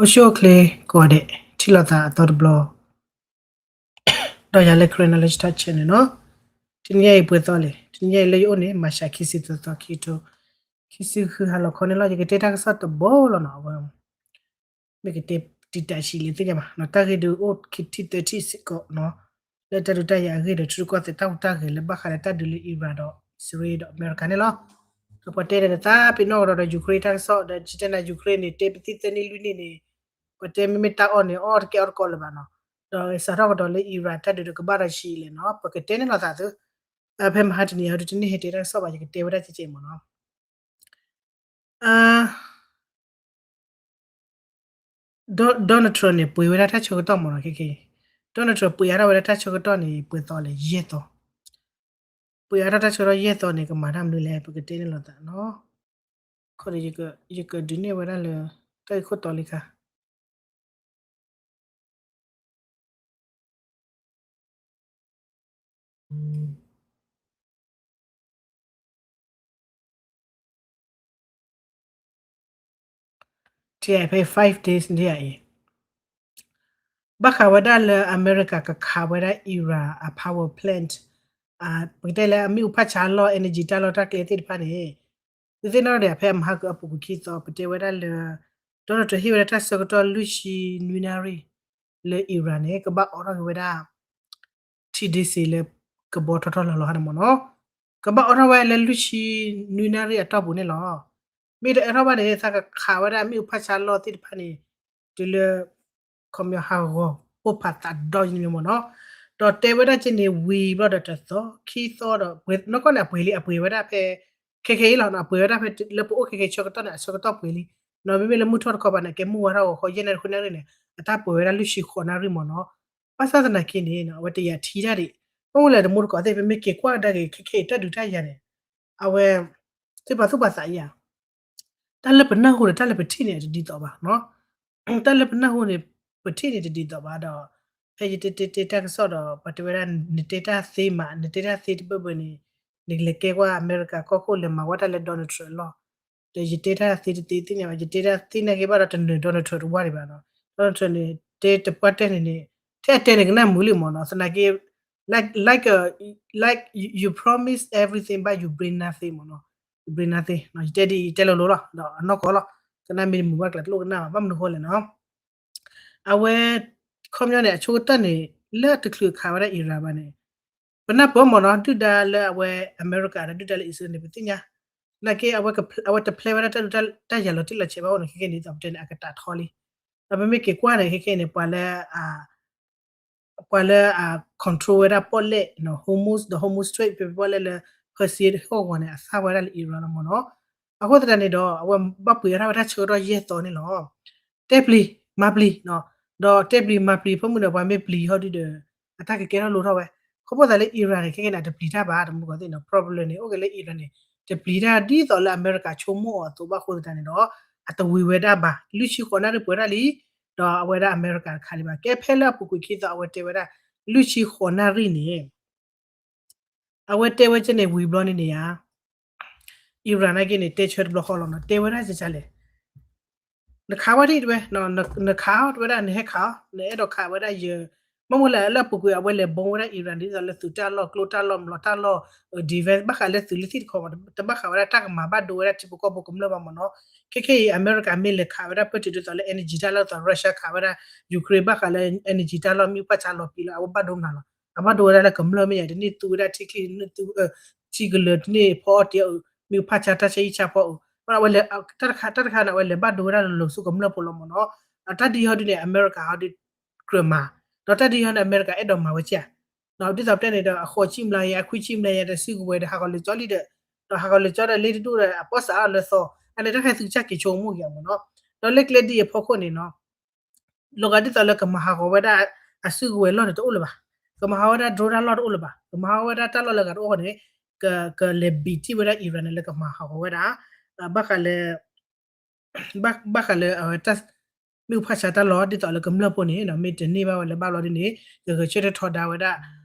အိၣ်ဆူၣ်အိၣ်ချ့ကိးဂၤဒဲး ထံၣ်လိာ်သးအသီတဘျီ ဒီးယၤလၢ Karen Knowledge Talk Channel န့ၣ်လီၤ. တနံၤညါအံၤပှဲၤသီလဲၣ်, တနံၤညါအံၤလၢယအိၣ်န့ၣ် March ခံဆံသၢသီ ခံကထိခံဆံဃု ဟါလီၤခီန့ၣ်လီၤ. ယကတဲတၢ်ကစီၣ်တဘိလီၤနီၤ, အဝဲ မ့ၢ်ကတဲတံာ်တာ်ဆံးလံသ့ၣ်ညါဘၣ်နီၤ, တၢ်ဂ့ၢ်ဒုးအိၣ်ခံထံၣ်သၢထံၣ်စ့ၢ်ကီးနီၤ, လၢတၢ်ဒုးတၢ်ယၤအဂ့ၢ်ဒီး ထံရူၢ်ကီၢ်သဲးတၢ်ဟူးတၢ်ဂဲၤလၢဘၣ်ဃးလၢတၢ်ဒုးလၢ Iran ဒီး အံၣ်စရ့လးဒီးအမဲရကၤန့ၣ်လီၤ. ဒီးပှၤတဲဒီးနသးပ့ၤနီၣ်ကဒီးဒီး Ukraine တၢ်ကစီၣ်ဒီး ယတဲနၤ Ukraine န့ၣ် တဲပသံၣ်သၢနံၣ်လွံၢ်နံၣ်န့ၣ်, ပှၤတဲမ့မ့ၢ်တၢ်အီၣ်န့ၣ် အီၣ်တကဲအီၣ်တကီလၢၤဘၣ်နီၤ, ဒီးစးထီၣ်ကဒီးလၢ Iran တၢ်ဒုးဒီးကဘၣ်ဒီးဆံးလဲၣ်နီၤ, ပကတဲန့ၣ်လိာ်သးသု ဖဲမဟါတနံၤအံၤဒုး တန့ၢ်ဟဲတဲတၢ်ကစီၣ်ဘၣ်, ယကတဲဝဲဒၣ်ကဲကဲမ့ၢ်နီၤ. Donald Trump န့ၣ် ပှ့ၤဝဲဒၣ်တၢ်ဆၢကတီၢ်မ့ၢ်နီၤ, ခဲခဲအံၤ Donald Trump ပှ့ၤအါထီၣ်ဝဲဒၣ်တၢ်ဆၢကတီၢ်န့ၣ် ပှဲၤသီလဲၣ် ယဲၢ်သီ, ပှ့ၤအါထီၣ်တၢ်ဆၢကတီၢ်ယဲၢ်သီန့ၣ် ကမၤတၢ်မနုၤလဲၣ် ပကတဲန့ၣ်လိာ်သးနီၤ, ခီဒီး ယကဒုးနဲၣ်ဝဲဒၣ်လၢ တၢ်ဂ့ၢ်ခိၣ်တီလံခါ ထံအံၤဖဲ five days န့ၣ်အံၤ ဘၣ်ဃးဝဲဒၣ်လၢအမဲရကၤကခးဝဲဒၣ် Iran အ power plant, ပကတဲလၢအမ့ၣ်အူဖးဆါလီၢ် energy တၢ်လီၢ်တၢ်ကျဲသ့ၣ်တဖၣ်န့ၣ်, သုသ့ၣ်နီၣ်ဒီး ဖဲအမဟါကအပူၤကွံာ်ခံသီ ပတဲဝဲဒၣ်လၢ Donald Trump ဟ့ၣ်ဝဲဒၣ်တၢ်ဆၢကတီၢ်လွံၢ်ဆံနွံနၣ်ရံၣ် လၢ Iran န့ၣ် ကဘၣ်အိးထီၣ်က့ၤဝဲဒၣ် ထံဒ့စ့လၢ ကဘီထီထီလီၤလီၤဟါန့ၣ်မ့ၢ်နီၤ, ကဘၣ်အိးထီၣ်ဝဲလၢလွံၢ်ဆံနွံနၣ်ရံၣ်အတီၢ်ပူၤန့ၣ်လီၤ. မ့ၢ်တအိးထီၣ်ဘၣ်န့ၣ် သးကခးဝဲဒၣ်အမ့ၣ်အူဖးဆါလီၢ်သ့ၣ်တဖၣ်န့ၣ် တုၤလၢ ခီပညီဟးဂီၤပိၢ်ဖးသးဒီးန့ၣ်မ့ၢ်နီၤ, ဒီးတဲဝဲဒၣ်က့န့ၣ် ဝံၤဘျီဒီးတသီ ခံသီဒီး နီၢ်ကီၢ်န့ၣ် အပှ့ၤလံ အပှ့ၤဝဲဒၣ်ဖဲ ခဲခဲအံၤလီၤနီၤ, အပှ့ၤဝဲဒၣ်ဖဲလၢပအိၣ်ခဲခဲဆၢကတီၢ်န့ၣ် အဆၢကတီၢ်ပှ့ၤလံ, နီၤ မ့မ့ၢ်လၢမုၢ်ထီၣ်တခီပၤန့ၣ် ကဲမုၢ်ဝါထီၣ်ဂီၤခီ ယဲၢ်နၣ်ရံၣ်ဃုနၣ်ရံၣ်န့ၣ် အတၢ်ပှ့ၤဝဲဒၣ်လွံၢ်ဆံဃိးနၣ်ရံၣ်မ့ၢ်နီၤ, ဘၣ်ဆၣ်သနာ်က့န့ၣ် အဝဲတယာ်ထံတၢ်ဒံး, အိၣ်လၢတမူတကိးသ့ၣ် ပမ့ၢ်က့ၤကွၢ်ကဒါက့ၤ ခဲခဲအံၤတၢ်ဒုးတၢ်ယၤန့ၣ် အဝဲ သ့ၣ်ပှၤသူၣ်ပှၤသးယၤ တၢ်လၢပနၢ်ဟူဒီးတၢ်လၢပထံၣ်န့ၣ် တဒ်သိးဘၣ်နီၤ, တၢ်လၢပနၢ်ဟူန့ၣ် ပထံၣ်န့ၣ်တဒ်သိးဘၣ်ဒီး ဖဲယတဲတဲတဲတၢ်ကစီၣ်ဒီး ပှၤတဲဝဲဒၣ် နတဲတၢ်သ့မး နတဲတၢ်သ့တဘၢဘၢန့ၣ် နကလဲၤကဲကွၢ်အမဲရကၤကီၢ်ခိၣ်လဲၤမၤဝဲတၢ်လၢ Donald Trump အလီၢ်, ဒီးယတဲတၢ်သ့တသ့သ့ၣ်ညါဘၣ် ယတဲတၢ်သ့နာ်က့ဘၣ်ဒီးတနၢၤ Donald Trump တဝၢ်ဒံးဘၣ်နီၤ, Donald Trump န့ၣ် တဲတပှၢ်တဲန့ၣ်န့ၣ် ထဲအတဲန့ၣ်ကနၣ်မုာ်လံမ့ၢ်နီၤ, သနာ်က့ like like like you promise everything but you bring nothing မ့ၢ်နီၤ, you bring nothing ယတဲဒ်အံၤ ယတဲလိၤလိၤလီၤ ဒီးအနီၢ်ကီၢ်လီၤ, ကနၣ်မ့ၢ်တမုာ်ဘၣ်ကျဲတလိၣ်ကနၣ်ဘၣ် ဘၣ်မနုၤဃိလဲၣ်နီၤ, အဝဲ ခီပညီန့ၣ် အဆိကတၢၢ်န့ၣ် လၢတချုးခးဝဲဒၣ် Iran ဘၣ်န့ၣ် ပနၢ်ပၢၢ်မ့ၢ်နီၤ ဒုၣ်ဒါလၢအဝဲအမဲရကၤဒီးဒုၣ်ဒါလၢအံၣ်စရ့လးန့ၣ် ပသ့ၣ်ညါ, သနာ်က့ အဝဲတဖျဲဝဲဒၣ်တၢ်ဒုးတၢ်ယၤလီၤတံၢ်လီၤဆဲးဘၣ်အိၣ်န့ၣ် ခဲကနံၣ်အံၤ ပတဲန့ၣ် အကတးထီလံ, ဒီးပမ့ၢ်က့ၤကွၢ်န့ၣ် ခဲကနံၣ်အံၤန့ၣ် ပှၤလၢ ပှၤလၢအ control ဝဲဒၣ်ပီၣ်လဲၣ် Hormuz ဒီး Hormuz Strait ဖဲပီၣ်လဲၣ်လၢ Persia ဟီၣ်ကဝီၤန့ၣ် အသၣ်ဝဲဒၣ်လၢ Iran လီၤမ့ၢ်နီၤ, အဃိသတးန့ၣ်ဒီး အဝဲဘၣ်ပှ့ၤအါထီၣ်ဝဲဒၣ်ဆၢကတီၢ်ယဲၢ်သီန့ၣ်လီၤ, တဲပျံၤမၤပျံၤ, ဒီးတဲပျံၤမၤပျံၤဖဲမုၢ်ဒီး ပှၤမ့ၢ်ပျံၤဟီဒုဒီး အတၢ်ကကဲထီၣ်လိၣ်ထီၣ်ဝဲ, ခီဖျိသးလၢ Iran န့ၣ် ခဲကနံၣ်အံၤ တပျံၤတၢ်ဘၣ် တမူတကိးသ့ၣ်နီၤ problem န့ၣ် အိၣ်က့ၤလၢ Iran န့ၣ် တပျံၤတၢ်ဒ်သိးလၢအမဲရကၤဆိကမိၣ်အီၤအသိးဘၣ်အဃိသတးန့ၣ်ဒီး အတဝံၤဝဲဒၣ်ဘၣ် လွံၢ်ဆံဃိးနၣ်ရံၣ်ပှဲၤဒၣ်လံ, ဒီးအဝဲဒၣ်အမဲရကၤတခါလံဘၣ် ကဲဖဲလၢအပူၤကွံာ်ခံသီ အဝဲတဲဝဲဒၣ် လွံၢ်ဆံဃိးနၣ်ရံၣ်န့ၣ် အဝဲတဲဝဲကဲန့ၣ် ဝံၤဘျီန့ၣ်န့ၣ်ဧါ Iran နာ်က့န့ၣ် တဲဆၢတဘျီဃီလီၤနီၤ တဲဝဲဒၣ်ကလဲၣ်, နခးဝဲဒၣ်တဝဲ, နခးအီၤတဝဲဒၣ် နဟဲခးအီၤ နအဲၣ်ဒိးခးဝဲဒၣ်ယဲ, မ့ၢ်မ့ၢ်လၢလၢအပူၤကွံာ် အဝဲလဲၤ bomb ဝဲဒၣ် Iran ဒ်သိးလၢသုးတၢ်လီၢ် ကျိတၢ်လီၢ် မျိာ်တၢ်လီၢ် defense ဘၣ်ဃးလၢသုးလၢသ့ၣ်တခီမ့ၢ် တဘၣ်ဃးဝဲဒၣ်တၢ်ကမၤဘၣ်ဒိဝဲဒၣ်ထံဖိကီၢ်ဖိကမျၢၢ်ဘၣ်မ့ၢ်နီၤ, ခဲခဲအံၤ အမဲရကၤမ့ၢ်လဲၤခးဝဲဒၣ်ပၢၢ်တုၤဒ်သိးလၢ energy တၢ်လီၢ်ဒ်သိး Russia ခးဝဲဒၣ် Ukraine ဘၣ်ဃးလၢ energy တၢ်လီၢ် မ့ၣ်အူဖးဆါလီၤပံာ်လီၤ အဝဲဘၣ်ဒိမနုၤလီၤ, အဘၣ်ဒိဝဲဒၣ်လၢကမျၢၢ်မ့ၢ်ယါ တန့ၢ်သူဝဲဒၣ်ထံချံ တန့ၢ်သူ ထံကလၢၤ တန့ၢ်ဖီအီၣ်တ့ၢ်အီၤ မ့ၣ်အူဖးဆါတၢ်ဆါဟံၣ်ဆါဖီအီၤ အဝဲလဲၤ တၢ်တခါတၢ်တခါန့ၣ် အဝဲလဲၤဘၣ်ဒိဝဲဒၣ်လၢလီၤဆူကမျၢၢ်ဖိလီၤမ့ၢ်နီၤ, တၢ်ဒ်အံၤဟီဒုန့ၣ် အမဲရကၤဟီဒု ကြၢးမၤ, ဒီးတၢ်ဒ်အံၤဟီန့ၣ် အမဲရကၤအဲၣ်ဒိးမၤဝဲကဲဧါ, ဒ်သိးပတဲန့ၣ်ဒီး အဃိးဆံမျးယါ အခွံဆံမျးယါဒီး စုကဝဲၤဒီး ဟးဂီၤလၢာ်ကၠီလံဒီး ဒီးဟးဂီၤလၢာ်ကၠီဒီး လ့တဒူၣ်ဒီး အပီၣ်စးအီၤလၢသီ အန့ၣ်တၢ်ခါသုကစၢ်က့ၤဆိကမိၣ်က့ၤအီၤမ့ၢ်နီၤ, ဒီးလၢကျဲဒ်အံၤအဖီခိၣ်န့ၣ်နီၤ လီၤဂာ်ဒ်သိးလၢကမၤဟးဂီၤဝဲဒၣ် အစုကဝဲၤလီၢ်န့ၣ်တအိၣ်လၢၤဘၣ်, ကမၤဟးဂီၤဝဲဒၣ် drone တၢ်လီၢ်တအိၣ်လၢၤဘၣ်, ကမၤဟးဂီၤဝဲဒၣ်တၢ်လီၢ်လၢဂၤတအိၣ်ဃီန့ၣ် ကလဲၤဘံးတံၢ်ဝဲဒၣ် Iran န့ၣ် လၢကမၤဟးဂီၤဝဲဒၣ် ဘၣ်ဃးလၢ ဘၣ်ဃးလၢအဝဲ မ့ၣ်အူဖးဆါတၢ်လီၢ် ဒ်သိးလၢကမျၢၢ်ဖိန့ၣ် မ့ၢ်တန့ၢ်ဘၣ်ဝဲလၢၤဘၣ်ဘျီဒ်န့ၣ် ကဂဲၤဆၢထၢၣ်ထီဒါဝဲဒၣ်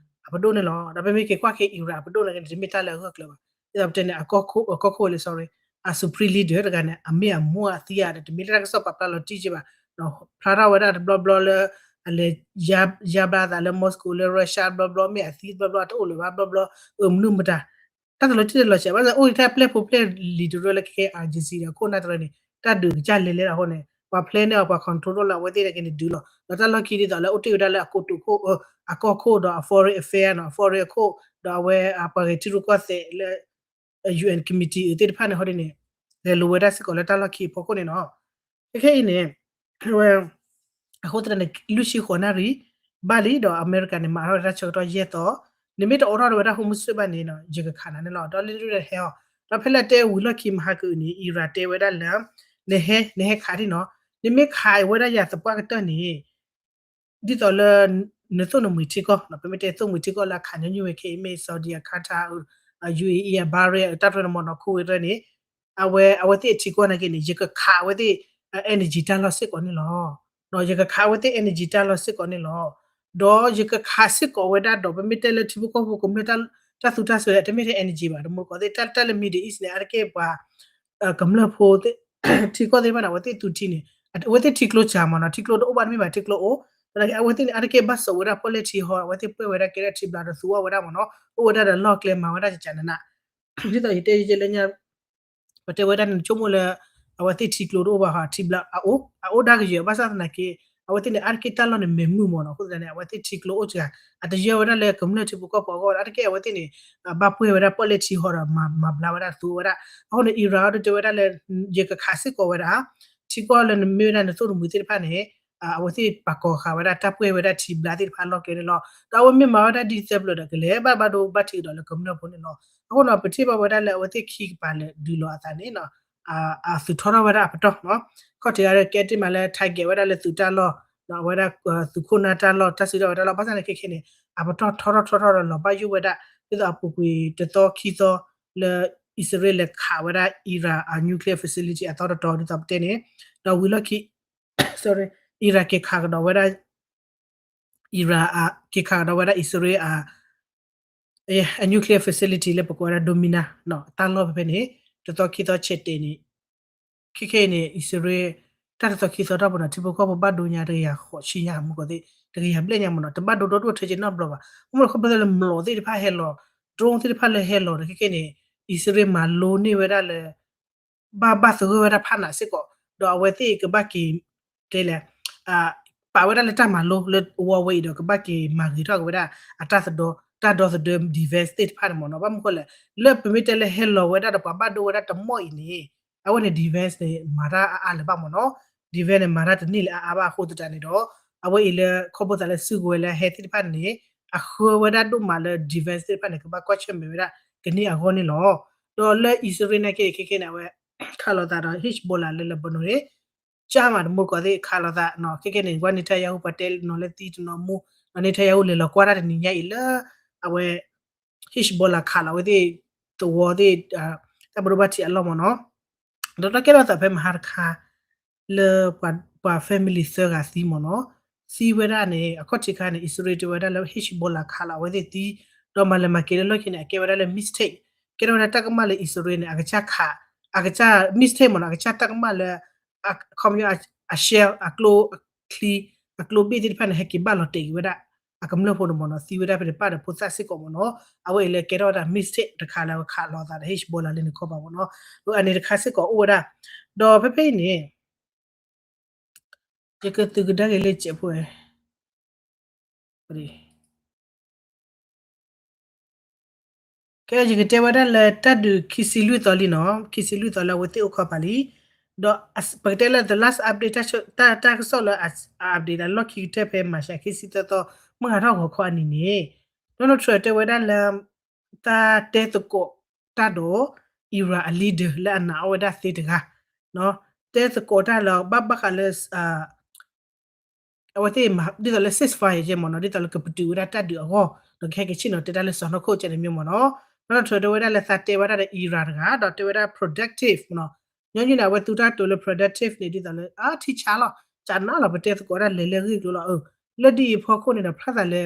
အပဒိၣ်န့ၣ်လီၤ. ဒီးပမ့ၢ်က့ၤကွၢ်က့ၤ Iran အပဒိၣ်န့ၣ် တမ့ၢ်တၢ်လၢအဂၢၢ်ကျၢၤဘၣ်. ဒ်သိးပတဲန့ၣ် အကီၢ်ခိၣ် အကီၢ်ခိၣ်လၢ sorry အ supreme leader တဂၤန့ၣ် အမ့ၢ်အမူအသံဧါဒီး တမ့ၢ်လၢတၢ်ကစီၣ်ပာ်ဖျါလီၤတံၢ်က့ဘၣ်. ဖျါထီၣ်ဝဲဒၣ်တဘျီဘျီလၢ အလဲၤ ယါဘျါသးလၢ Moscow လၢ Russia ဘျီဘျီ မ့ၢ်အသံတဘျီဘျီ တအိၣ်လၢၤဘၣ်ဘျီဘျီ အမနုၤမတၤ တၢ်တလီၤတံၢ်လီၤဆဲး ဘၣ်ဆၣ်အိၣ်ထဲပျဲၢ်ဖိပျဲၢ်လံၤတရၢလၢခဲခဲ agency ဒီးခိၣ်နၢ်တရၢန့ၣ် တၢ်ဒုးကစၢ်လဲၤလဲၤလီၤအဃိန့ၣ် ပှၤ plan န့ၣ်အီၤ ပှၤ control လီၤအဝဲသ့ၣ်နာ်က့န့ၣ်ဒုးလီၤ ဒီးတၢ်လီၢ်ခံဒ်သိးလၢအိၣ်တ့ၢ်ဝဲဒၣ်လၢအကိတိာ်ခိၣ် အကီၢ်ခိၣ်ဒီး foreign affair နီၤ foreign အခိၣ် ဒီးအဝဲပှၤဂဲၤထံရူၢ်ကီၢ်သဲးလၢ UN committee အသ့ၣ်တဖၣ်န့ၣ်ဟီဒ်န့ၣ် လဲၤလိၤဝဲဒၣ်စ့ၢ်ကီးလၢတၢ်လီၢ်ခံအဖီခိၣ်န့ၣ်နီၤ ခဲခဲအံၤန့ၣ် ဝဲ အဃိသတးန့ၣ် လွံၢ်ဆံဃိးနၣ်ရံၣ် ဘၣ်လံဒီးအမဲရကၤန့ၣ် မၤထီၣ်ဝဲဒၣ်ဆၢကတီၢ်ယဲၢ်သီ နမ့ၢ်တအိးထီၣ်ဝဲဒၣ် Hormuz Strait ဘၣ်န့ၣ် ယကခးနၤန့ၣ်လီၤ ဒီးလၢဒုးဟဲအီၤ ဒီးဖဲလၢတဲဝံၤလီၢ်ခံမဟါကအုးန့ၣ် Iran တဲဝဲဒၣ်လၢ နဟဲ နဟဲခးဒ်နီၤ နမ့ၢ်ခးဝဲဒၣ်ယၤသပှၢ်ကတၢၢ်န့ၣ် ဒ်သိးလၢ နသိၣ်နမှံၤထံကီၢ် ပမ့ၢ်တဲသိၣ်မှံၤထံကီၢ်လၢအခးညီနုၢ်ဝဲခဲအံၤ မ့ၢ် Saudi အ Qatar အ UAE အ Bahrain အတၢ်တရၢန့ၣ်မ့ၢ်နီၤ Kuwait တရၢန့ၣ် အဝဲ အဝဲသ့ၣ်အထံကီၢ်နာ်က့န့ၣ် ယကခးအဝဲသ့ၣ် energy တၢ်လီၢ်စ့ၢ်ကီးန့ၣ်လီၤ. ယကခးအဝဲသ့ၣ် energy တၢ်လီၢ်စ့ၢ်ကီးန့ၣ်လီၤ. ဒီးယကခးစ့ၢ်ကီးဝဲဒၣ်ဒီး ပမ့ၢ်တဲလၢထံဖိကီၢ်ဖိကမျၢၢ်တၢ်သူတၢ်စွဲ တမ့ၢ်ထဲ energy ဘၣ် တမူတကိးသ့ၣ် တၢ်လၢ Middle East န့ၣ် အါတက့ၢ်ပှၤ ကမျၢၢ်ဖိ ထံကီၢ်သ့ၣ်တဖၣ်န့ၣ် အဝဲသ့ၣ်သူထံန့ၣ် အဝဲသ့ၣ်ထံကျိစှၤမ့ၢ်နီၤ ထံကျိတအိၣ်ဘၣ်တမ့ၢ်ဘၣ်ထံကျိအိၣ် သနာ်က့ အဝဲသ့ၣ်န့ၣ် အါတက့ၢ်ဘၣ်စိာ်ဝဲဒၣ်ပီၣ်လဲၣ်ထံဟီ အဝဲသ့ၣ်ပှဲၢ်ဝဲဒၣ်ကဲဒၣ်ထံဘျါဒီးသူအီၣ်ဝဲဒၣ်မ့ၢ်နီၤ အိၣ်ဝဲဒၣ်ဒီးလီၢ်ကျဲမၤဝဲဒၣ်ကကနန ဒ်သိးယတဲယဲလၢညါ ပတဲဝဲဒၣ်န့ၣ် နဆိကမိၣ်လၢ အဝဲသ့ၣ်ထံကျိတအိၣ်ဘၣ်ဟီ ထံဘျါအအိၣ် အအိၣ်ဒၣ်ကယဲၢ် ဘၣ်ဆၣ်သနာ်က့ အဝဲသ့ၣ်န့ၣ် အါတက့ၢ်တၢ်လီၢ်န့ၣ်မဲာ်မုာ်မ့ၢ်နီၤ အဃိသတးန့ၣ် အဝဲသ့ၣ်ထံကျိအိၣ်စှၤ အတယၢဝဲဒၣ်လၢကမျၢၢ်ထံဖိကီၢ်ဖိအဂီၢ် အါတက့ၢ်အဝဲသ့ၣ်န့ၣ် ဘၣ်ပှဲၢ်ဝဲဒၣ်ပီၣ်လဲၣ်ထံဟီဒီး မၤဘျါဝဲဒၣ်သူဝဲဒၣ် အဃိန့ၣ် Iran အီၤဒုးတဲဝဲဒၣ်လၢ ယကခးစ့ၢ်ကီးဝဲဒၣ် ထံကီၢ်လၢနမ့ၢ်ဝဲဒၣ်နသိၣ်နမှံၤသ့ၣ်တဖၣ်န့ၣ် အဝဲသ့ၣ်ပာ်ကီၤဃာ်ဝဲဒၣ်တၢ်ပှဲၢ်ဝဲဒၣ်ထံဘျါသ့ၣ်တဖၣ်လီၢ်ကျဲန့ၣ်လီၤ. ဒီးအဝဲမ့ၢ်မၤဝဲဒၣ်ဒ်သၢပျၢၤဒီး ကလဲၤဘၣ်ဘၣ်ဒိဘၣ်ထံးကဒီးလၢကမျၢၢ်ဖိန့ၣ်လီၤ. အဃိန့ၣ် ပထံၣ်ဘၣ်ဝဲဒၣ်လၢအဝဲသ့ၣ်ခံကပၤလဲၤဒုးလီၤအသးန့ၣ် အသုးထီထီၣ်ဝဲဒၣ်အပတီၢ်နီၤ ခီၣ်ထံးဂၤဒီးကဲတ့ၢ်မးလၢ target ဝဲဒၣ်လၢသုးတၢ်လီၢ် ဒီးအဝဲဒၣ်သုးခိၣ်နၢ်တၢ်လီၢ် တၢ်စုကဝဲၤတၢ်လီၢ် ဘၣ်ဆၣ်န့ၣ်ခဲခဲန့ၣ် အပတီၢ်ထီထီၣ်ထီထီၣ်ဒီးလီၤဘၣ်ယိၣ်ဝဲဒၣ် ဒ်သိးအပူၤကွံာ်တသီခံသီ လၢ အံၣ်စရ့လးလဲၤခးဝဲဒၣ် Iran အ nuclear facility အသီတတီၤဒ်သိးပတဲန့ၣ် ဒီးဝံၤလီၢ်ခံ Iran က့ၤခးကဒီးဝဲဒၣ် Iran က့ၤခးကဒီးဝဲဒၣ် အံၣ်စရ့လး အ nuclear facility လၢပကိးဝဲဒၣ် Dominar တၢ်လီၢ်ဖဲဖဲန့ၣ် တသီခံသီဆဲးတဲာ်န့ၣ် ခဲခဲအံၤန့ၣ် အံၣ်စရ့လး တၢ်တသီခံသီတၢ်ပူၤန့ၣ် ထံဖိကီၢ်ဖိဘၣ်ဒိညါတကယၤဃိးဆံညါမူကီးသ့ၣ် တကယၤဘျဲၣ်ညါမ့ၢ်နီၤ တဘၣ်ဒိဒီဒိၣ်ထဲက့ၤနီတဘျီဘၣ် အမ့ၢ်ခီဖျိလၢမျိာ်သ့ၣ်တဖၣ်ဟဲလီၤ drone သ့ၣ်တဖၣ်လၢဟဲလီၤဒီးခဲခဲန့ၣ် အံၣ်စရ့လးမၤလိန့ၢ်ဝဲဒၣ်လၢ ဘၣ်ဘၣ်သဂၢၢ်ဝဲဒၣ်ဖးနးစ့ၢ်ကီး ဒီးအဝဲသ့ၣ်ကဘၣ်က့ၤ တဲလဲၣ် ပာ်ဝဲဒၣ်လၢတၢ်မၤလိလၢအဝဲအံၤဒီး ကဘၣ်က့ၤမၤဂ့ၤထီၣ်က့ၤဝဲဒၣ်အတၢ်သဒီ တၢ်ဒီသဒၢ defense သ့ၣ်တဖၣ်န့ၣ်မ့ၢ်နီၤ ဘၣ်မနုၤဃိလဲၣ် လၢပမ့ၢ်တဲလၢဟဲလီၤဝဲဒၣ်ဒီးပှၤဘၣ်ဒိဝဲဒၣ်တမီၢ်အံၤန့ၣ် အဝဲန့ၣ် defense န့ၣ် မၤတၢ်အါအါလၢၤဘၣ်မ့ၢ်နီၤ defense န့ၣ် မၤတၢ်တန့ၢ်လၢအါအါဘၣ်အဃိသတးန့ၣ်ဒီး အဝဲအံၤလၢခီဖျိသးလၢစုကဝဲၤလၢအဟဲသ့ၣ်တဖၣ်န့ၣ် အဃၢဝဲဒၣ်ဒိၣ်မးလၢ defense သ့ၣ်တဖၣ်န့ၣ် ကဘၣ်ကွၢ်ဆၢၣ်မဲာ်ဝဲဒၣ်ကန့ၢ်အဂီၢ်န့ၣ်လီၤ. ဒီးလၢအံၣ်စရ့လးနာ်က့ ခဲခဲန့ၣ် အဝဲ ခးလိာ်သးဒီး Hezbollah လၢ Lebanon န့ၣ် ကၢ်မးတမူတကိးသ့ၣ်ခးလိာ်သး ခဲခဲန့ၣ် ကွၢ် Netanyahu ပှၤတဲနီၤလၢသံတနီၤမူ ဒီး Netanyahu လဲၤလီၤကွၢ်တၢ်တနံၤညါအံၤလၢ အဝဲ Hezbollah ခးလီၤဝဲသ့ၣ် သဝီသ့ၣ် တၢ်ဘၣ်ဒိဘၣ်ထံးအလီၢ်မ့ၢ်နီၤ ဒီးတၢ်ကဲထီၣ်သးဖဲမဟါတခါ လၢ ပှၤ family သၢဂၤသံမ့ၢ်နီၤ သံဝဲဒၣ်န့ၣ် အခီၣ်ထံးခါန့ၣ် အံၣ်စရ့လးတဲဝဲဒၣ်လၢ Hezbollah ခးလီၤအဝဲသ့ၣ်သံ ဒီးမၤလဲၤမၤက့ၤလၢလီၢ်ခံန့ၣ် အကဲဝဲဒၣ်လၢ mistake ကဲထီၣ်ဝဲဒၣ်တၢ်ကမၣ်လၢအံၣ်စရ့လးန့ၣ် အကစၢ်ခး အကစၢ် mistake မ့ၢ်နီၤ အကစၢ်တၢ်ကမၣ်လၢ ခီပညီ အ shell အကျိ အချံ အကျိဘ့ၣ်သ့ၣ်တဖၣ်န့ၣ် ဟဲက့ၤဘၣ်လီၤတဲာ်က့ၤဝဲဒၣ် အကမျၢၢ်ဖိန့ၣ်မ့ၢ်နီၤ သံဝဲဒၣ်ဖဲန့ၣ် ပၢ်ဒီးဖိသၣ်စ့ၢ်ကီးမ့ၢ်နီၤ အဝဲအံၤလၢကဲထီၣ်ဝဲဒၣ် mistake တခါလၢအဝဲခးလိာ်သးဒီး Hezbollah လၢန့ၣ်ခီပၤမ့ၢ်နီၤ အန့ၣ်တခါစ့ၢ်ကီးအိၣ်ဝဲဒၣ် ဒီးဖဲဖဲအံၤန့ၣ် ယကသုးကဒါက့ၤလၢစဲးဖိ ကဲယကတဲဝဲဒၣ်လၢတၢ်ဒုးခံဆံလွံၢ်သီလံနီၤ ခံဆံလွံၢ်သီလၢအဝဲသ့ၣ်အိၣ်ခီပၤလံ ဒီးပကတဲလၢ the last update တၢ်ကစီၣ်လၢအ update လၢလီၢ်ခံကတၢၢ်ဖဲ March ခံဆံသၢသီ မုၢ်ဟါထီၣ်ဂီၤခီအနံၤန့ၣ် Donald Trump တဲဝဲဒၣ်လၢ တၢ်တဲသကိးတၢ်ဒီး Iran အ leader လၢအနာ်အီၣ်ဝဲဒၣ်သ့တဂၤ တဲသကိးတၢ်လၢဘၣ်ဘၣ်ဃးလၢ အဝဲသ့ၣ်မၤဒ်သိးလၢ ceasefire ကဲမ့ၢ်နီၤ ဒ်သိးလၢကပတုာ်ဝဲဒၣ်တၢ်ဒုးအဂီၢ် ဒီးကဟဲက့ၤဆ့ၣ်နီၤတဲတၢ်လၢစီၤနီၢ်ခိၣ်ကဲန့ၣ်မ့ၢ်မ့ၢ်နီၤ Donald Trump တဲဝဲဒၣ်လၢသးတဲဝဲဒၣ်ဒီး Iran တဂၤ ဒီးတဲဝဲဒၣ် productive မ့ၢ်နီၤ ညီနုၢ်န့ၣ် အဝဲသူတၢ်တိာ်လၢ productive န့ၣ် ဒ်သိးလၢ အထံဆါလီၤ ကနၣ်လီၤ ပတဲသကိးဒၣ်လဲၤလၢဂ့ၢ်ကျိၤလီၤ လၢဒ်အံၤဖီခိၣ်န့ၣ်ဒီး ဖျါသးလၢ